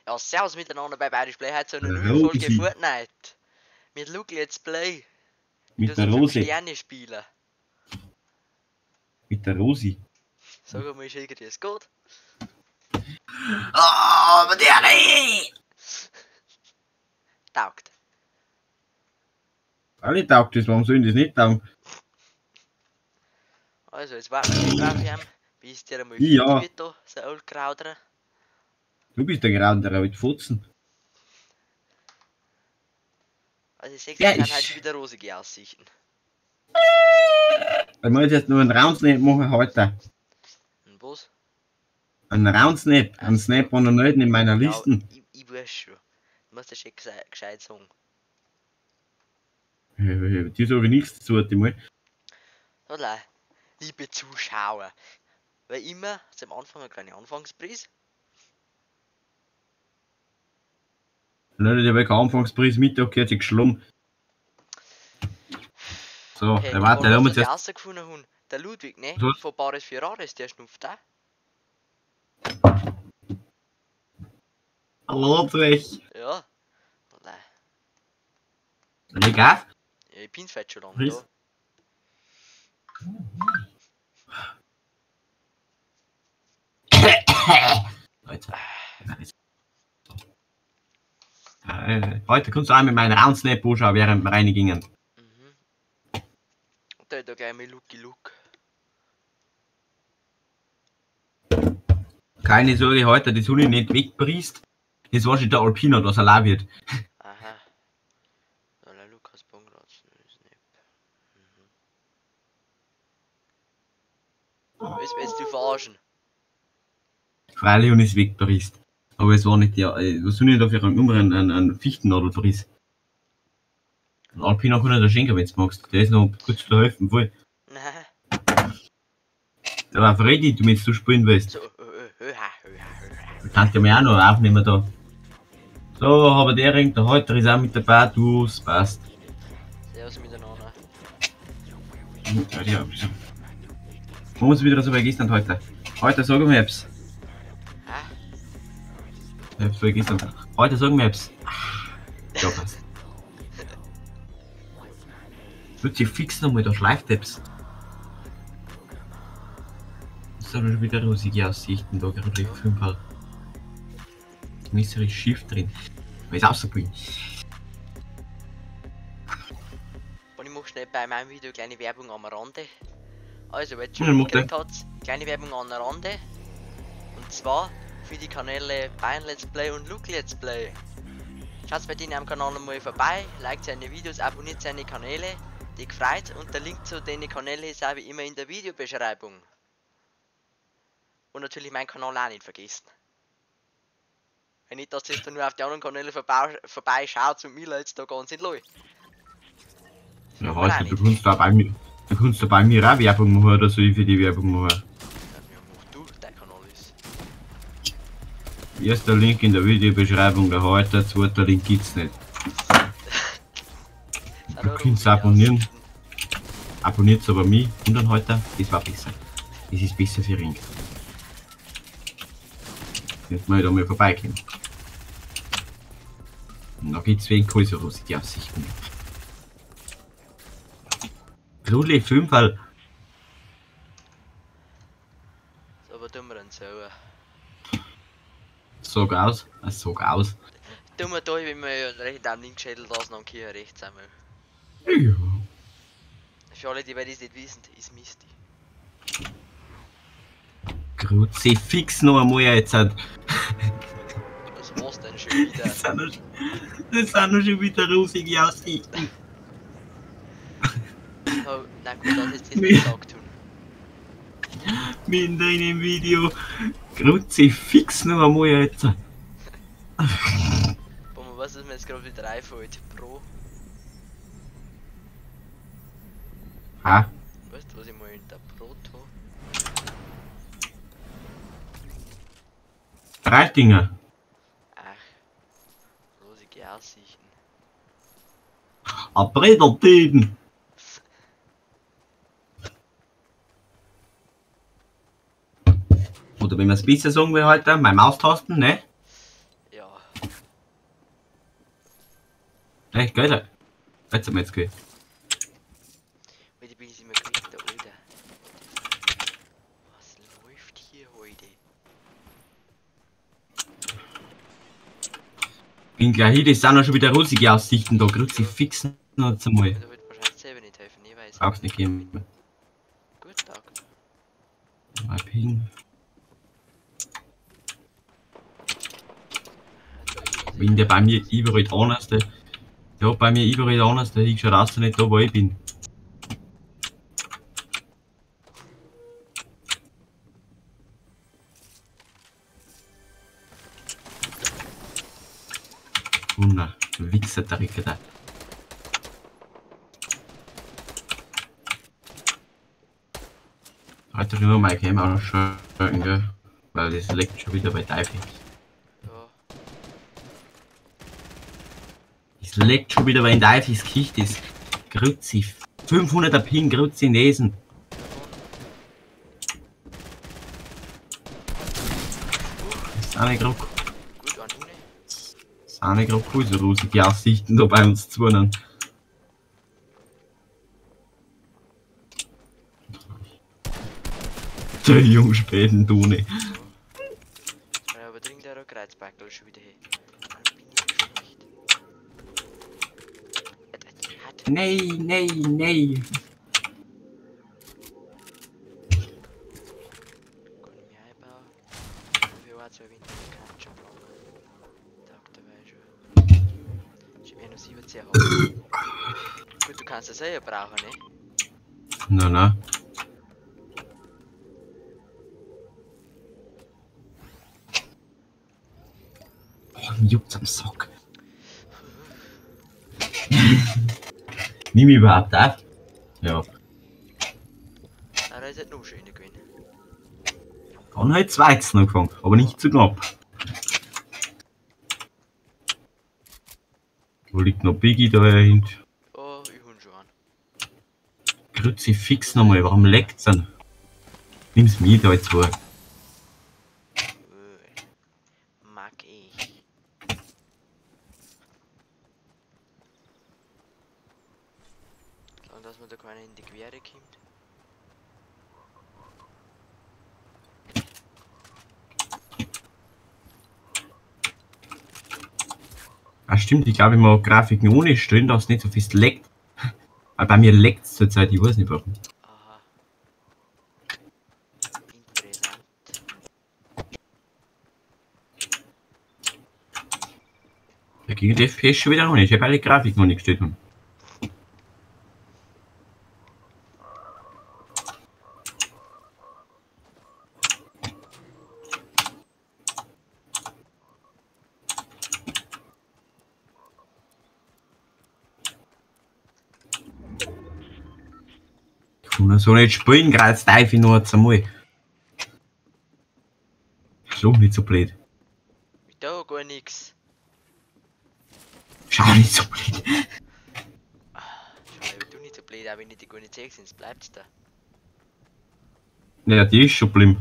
Ja, servus miteinander bei Bayerisch Play, heute zu einer neuen Folge Fortnite. Mit Luke Let's Play. Mit der Rosi. Sterne spielen. Mit der Rosi. Sag mal, ich dir gut. Oh, aber der taugt. Alle taugt das, warum sollen das nicht taugen? Also, jetzt warten wir auf ihn, bis der einmal ja wird da, so ein Krauterer. Du bist der Krauterer mit Fotzen. Also ich sehe, ja, ich halt schon wieder rosige Aussichten. Ich muss jetzt nur einen Roundsnap machen heute. Ein was? Ein Roundsnap, ein Snap war noch nicht in meiner Liste. Ja, ich weiß schon. Du musst das schon gescheit sagen. Die sage ich nichts dazu, die mal. Oder, liebe Zuschauer, weil immer zum Anfang eine kleine Anfangspreis. Leute, der hat keinen Anfangspreis Mittag gehört sich geschlagen. So, okay, der warte, der haben wir jetzt rausgefunden haben. Der Ludwig, ne? Was? Von Baris Ferraris, der schnupft auch. Ludwig. Ja. Leg auf. Ja, ich bin's halt schon lange da. Leute. Heute kannst du auch mit meinem Roundsnap anschauen, während wir reingingen. Mhm. Da gleich mal Lucky Luke. Keine Sorge, heute, das Huni nicht wegbriest. Das war schon der Alpina, dass er lau wird. Aha. Der Lukas Pongratz, Snap. Mhm. Willst du verarschen? Freilich und ist wegbriest. Aber es war nicht der. Was soll ich da für einen Nummer einen Fichtennadelfries? Ein Alpina kann ich dir schenken, wenn du magst. Der ist noch kurz zu helfen, voll. Nein. Der war Freddy, du mit du spielen willst. So, Du kannst ja mir auch noch aufnehmen da. So, aber der Ring, der Heute ist auch mit dabei, du, es passt. Servus miteinander. Ja, ja, wieso? Machen wir es wieder so wie gestern heute. Heute sagen wir etwas. Ich hab's vergessen. Heute sagen wir etwas. Ja, passt. Wird sich fix nochmal, da schleift etwas. Das sind schon wieder rosige Aussichten da, gerade fünfmal. Mystery Schiff drin. Weil es rausbringt. Und ich mach schnell bei meinem Video kleine Werbung am Rande. Also, wenn ihr schon mitgekriegt habt, kleine Werbung am Rande. Und zwar für die Kanäle Bayern Let's Play und Luke Let's Play. Schaut bei denen am Kanal mal vorbei, liked seine Videos, abonniert seine Kanäle, die gefreut, und der Link zu den Kanälen ist auch wie immer in der Videobeschreibung. Und natürlich meinen Kanal auch nicht vergessen. Wenn nicht, dass ihr jetzt nur auf die anderen Kanäle vorbeischaut und mir jetzt da ganz in Leu. Ja, weißt du, du kannst da bei mir, du kannst da bei mir auch Werbung machen, oder soll ich für die Werbung machen? Ja, mach du, dein Kanal ist. Erster Link in der Videobeschreibung, der heute, zweiter Link gibt's nicht. Du kannst abonnieren. Abonniert aber mich und dann heute, das war besser. Das ist besser für Ring. Jetzt mal da mal vorbeikommen. Und da gibt's wegen so rosige Aussichten. Grudli, fünffall. So, aber tun wir dann so. Sag aus, sag aus. Tun wir da, wenn wir ja recht am linken Schädel da sind, dann hier rechts einmal. Ja. Für alle, die das nicht wissen, ist Misty. Kruzifix noch einmal jetzt. Was war's denn schon wieder? Das sind noch schon wieder rosige Aussichten. Oh, nein, gut, dass ich das nicht gesagt habe. Mittendrin im Video. Kruzifix noch einmal jetzt. Boah, was ist mir jetzt gerade wieder einfällt? Pro. Ha? Weißt du, was ich mal in der Proto? Drei Dinger. Ach, rosige Aussichten. April. Oder wenn man es besser sagen will heute, mein Maustasten, ne? Ja. Echt geil. Jetzt haben wir jetzt gehört. Weil ich bin immer gekriegt, der Alter. Was läuft hier heute? Bin gleich hier, das sind auch schon wieder rosige Aussichten da. Grüezi fixen noch einmal. Da wird wahrscheinlich selber nicht helfen, ich weiß. Brauchst nicht geben. Guten Tag. Mal ping. Wenn der bei mir überall anders, der hat bei mir überall anders, der hingeschaut, dass er nicht da, wo ich bin. Wunder, Wichser, der Ricker da. Alter, ich muss meine Cam ausschalten, gell? Weil das leckt schon wieder bei Teufel. Es leckt schon wieder, weil in Teufels Kicht ist. Grüezi. 500er Ping, Grüezi Nesen. Das ist auch nicht grad. Das ist auch nicht grad cool, so rosige Aussichten da bei uns zu. Der Jungspäten, Toni. Ja, aber dringend der Kreuzbackel schon wieder hin. Dann bin ich schlecht. Nee, nee, nee. Kann ich mich einbauen? Ich will auch zu erwähnen, ich kann schon planen. Tag dabei schon. Ich hab ja noch 17 haben. Gut, du kannst das ja brauchen, ne? Nein, nein. Oh, mir juckt's am Sack. Nimm ich überhaupt auf? Ja. Ah, da ist halt noch schöner gewesen. Kann halt zweites noch gefangen, aber nicht zu knapp. Wo liegt noch Biggie da hinten? Oh, ich hol schon an. Grüezi fix nochmal, warum leckt's denn? Nimm's mir da jetzt vor. Mag ich. Und dass man da keiner in die Quere kommt. Ah stimmt, ich glaube ich mag Grafiken ohne stellen, dass es nicht so fest leckt. Aber bei mir leckt es zurzeit, ich weiß nicht warum. Aha. Interessant. Da ging die FPS schon wieder ohne. Ich habe alle Grafiken ohne gestellt. So nicht spielen, gerade Teufel noch einmal. Schau nicht so blöd. Ich da gar nix. Schau nicht so blöd. Schau, du nicht so blöd, auch wenn ich die gar nicht sehe, sonst bleibt's da. Naja, die ist schon blind.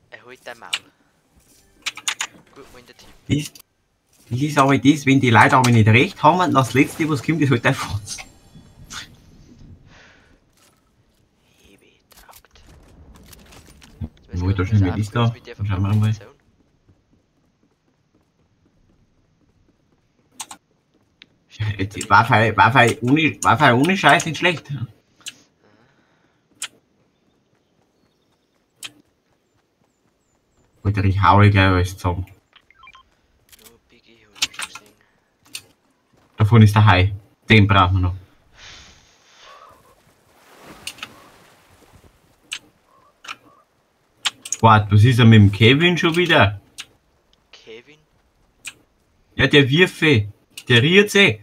Er holt dein Maul. Gut, mal in der Tipp. Das ist aber das, wenn die Leute aber nicht recht haben, und das letzte, was kommt, ist halt der Fotz. Wo da schnell mit ist da? Schauen wir mal. Jetzt, Wi-Fi ohne Scheiß nicht schlecht. Alter, ich hau gleich alles zusammen. Davon ist der Hai. Den brauchen wir noch. Warte, was ist denn mit dem Kevin schon wieder? Kevin? Ja, der Wirfe. Der rührt sich.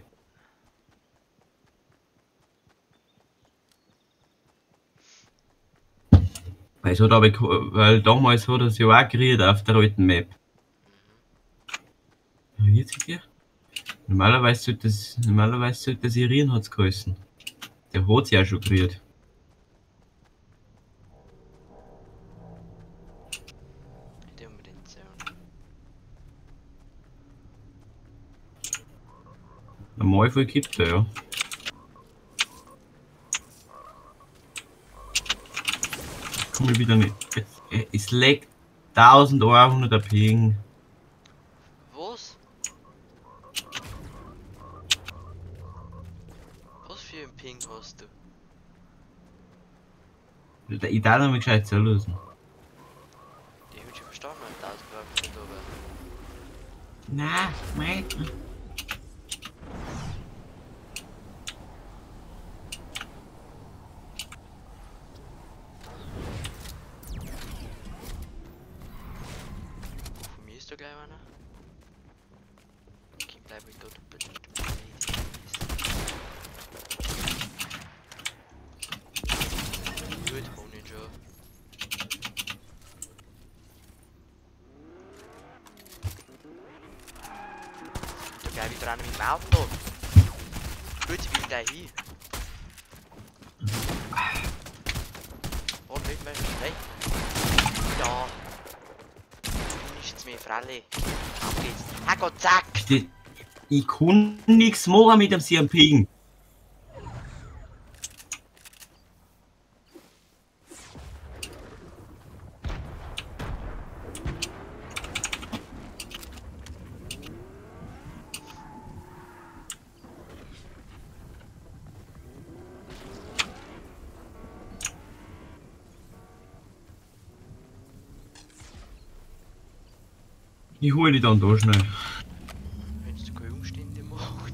Weil, es hat aber, weil damals hat er sich auch gerührt auf der alten Map. Rührt sich der? Normalerweise sollte das rühren, hat's geheißen. Der hat sich auch schon gerührt. Normal voll kippt er, ja. Komm ich wieder nicht. Es leckt 1100 Ping. Was? Was für ein Ping hast du? Ich darf noch mal gescheit zu lösen. Die hab ich schon verstanden, 1100, aber. Nein, nein. Von mir ist da gleich einer. Okay, bleib ich da doppelt. Gut, hol ihn schon. Da gleich wieder einer mit dem Auto. Gut, ich will gleich hin. Oh, nicht mehr schnell. Ja. Nichts mehr, Fralli. Auf geht's. Herrgott, zack! Ich kann nichts machen mit dem CMP. Ich hole die dann da schnell. Wenn du keine Umstände machst,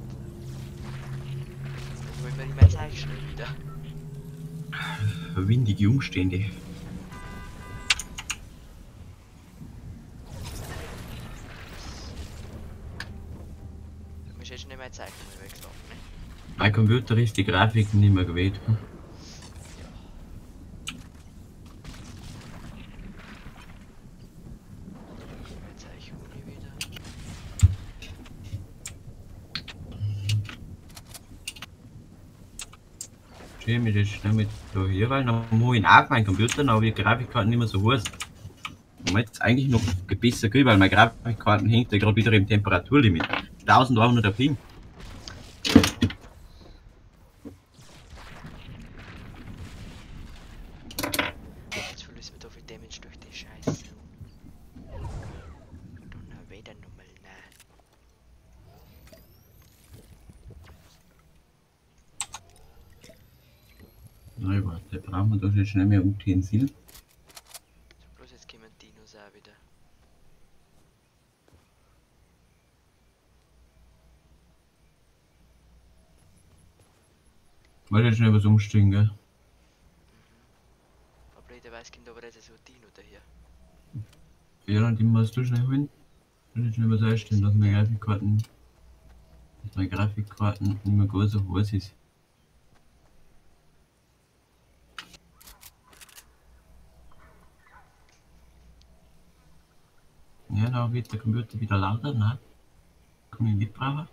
dann holen wir immer Zeug schnell wieder. Windige Umstände. Du musst jetzt schnell mein Zeug wegschlagen, ne? Mein Computer ist die Grafik nicht mehr gewählt. Mir das schnell mit da hier, weil dann muss ich auch meinen Computer, dann habe ich die Grafikkarten nicht mehr so heiß. Und jetzt eigentlich noch besser kriege, weil meine Grafikkarten hängt ja gerade wieder im Temperaturlimit. 1100 Ping. Jetzt verlösen wir da viel Damage durch die Scheiße. Donnerwetter nochmal, nein. Nein, warte, brauchen wir doch jetzt schnell mehr Utensil. So, bloß jetzt kommen Dinos auch wieder. Wollte jetzt schnell was umstellen, gell? Mhm. Aber blöderweise kommt aber jetzt so ein Dino daher. Ja, und die musst du schnell holen. Ich will jetzt schnell was einstellen, dass meine Grafikkarten nicht mehr ganz so heiß ist. Ja, da wird der Computer wieder lauter, nein. Kann ich nicht brauchen.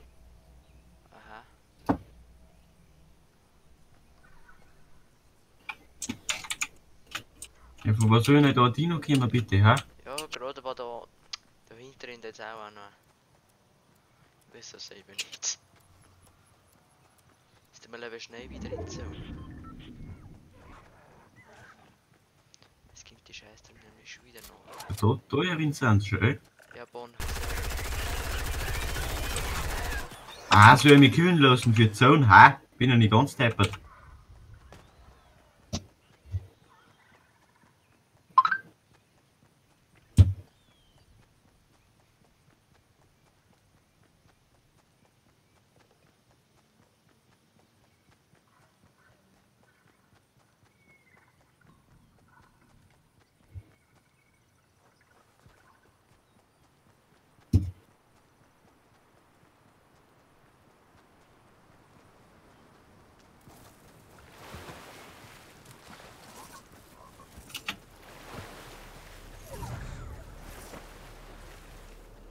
Aha. Ja, von was soll ich denn da Dino kommen, bitte, ha? Ja, gerade war da dahinter in der jetzt auch noch. Ich weiß das selber nicht. Ist mal aber schnell wieder in Zone. Es kommt die Scheiße dann nämlich schon wieder nach. Da herin sind sie schon, ey? Ja, Bonn. Ah, soll ich mich kühlen lassen für die Zone, ha? Bin ja nicht ganz deppert.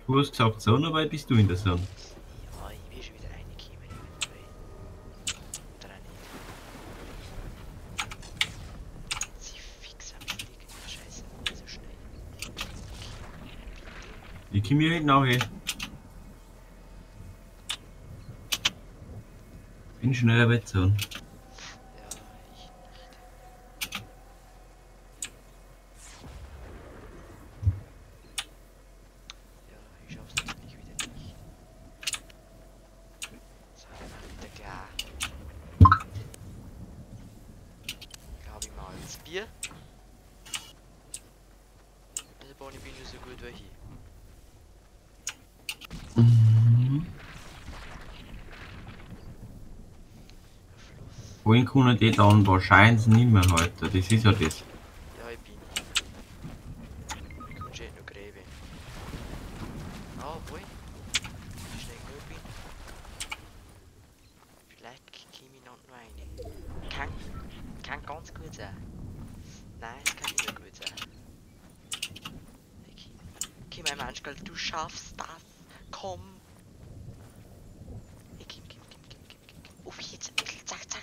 Du hast gesagt Sonne, weil bist du in der Sonne? Ja, ich bin schon wieder reingekommen. Oder auch nicht. Sie fix am Schlick. Scheiße, so schnell. Ich komme hier hinten auch hin. Bin schneller Wetzahn. Ja, ich nicht. Ja, ich schaff's natürlich wieder nicht. So, dann mach wieder klar. Glaube ich mal das Bier. Also Bonnie, bin schon so gut wie hier. Mhm. Wohin können die dann wahrscheinlich nicht mehr heute? Das ist ja das. Ja, ich bin. Ich kann schon noch gräben. Ah, obwohl. Ich schnell genug bin. Vielleicht komme ich noch rein. Kann ganz gut sein. Nein, es kann nicht mehr gut sein. Okay, mein Manschgal, du schaffst das. Komm. Ich komm. Auf jetzt, zack, zack.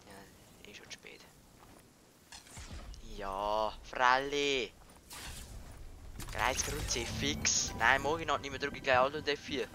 Ja, eh schon spät. Ja, Fralli. Kreuz, Kruzifix. Nein, mag ich noch nicht mehr, drücke ich gleich Alt und F4.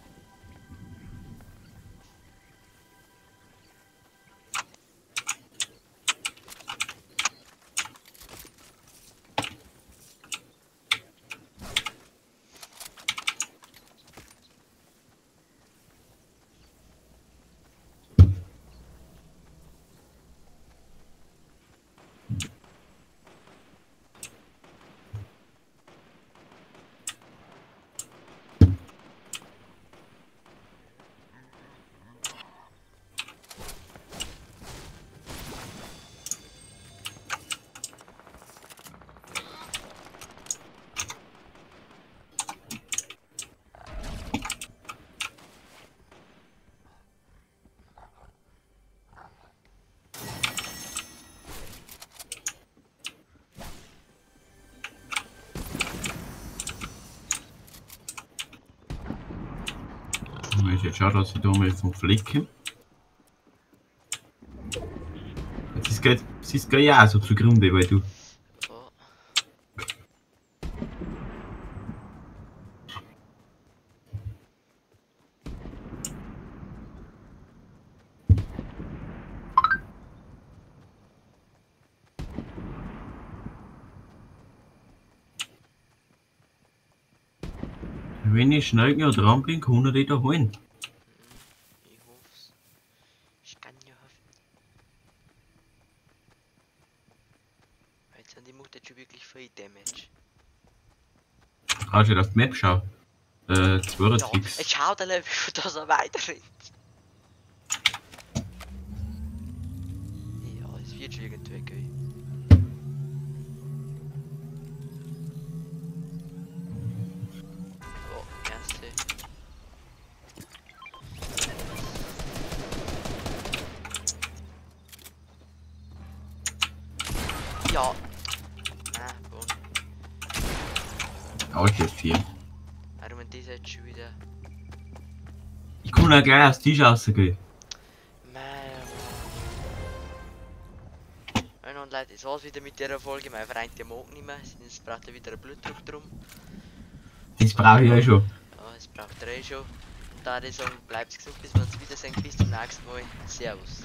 Jetzt schau, dass ich da mal vom Flicken. Jetzt ist gleich, es ist gleich auch so zugrunde, weil du. Oh. Wenn ich schnell genug dran bin, kann ich die da holen. Ich hoff's. Ich kann ja hoffen. Jetzt sind die macht jetzt schon wirklich viel Damage. Kannst du auf die Map schauen? Ja, 82. jetzt schaut er, wie viel das er weiter rennt. Ja, es wird schon irgendwie gehen. Oh, erste. Ja. Na, bon. Alt F4. Warum das jetzt schon wieder? Ich kann auch gleich aus Tisch rausgehen. Mann. Und Leute, das war's wieder mit der Folge. Mein Freund, der mag nicht mehr. Es braucht er wieder einen Blutdruck drum. Das brauche ich ja schon. Ja, das braucht er eh schon. Und da würde ich sagen, bleibt gesund, bis wir uns wiedersehen. Bis zum nächsten Mal. Servus.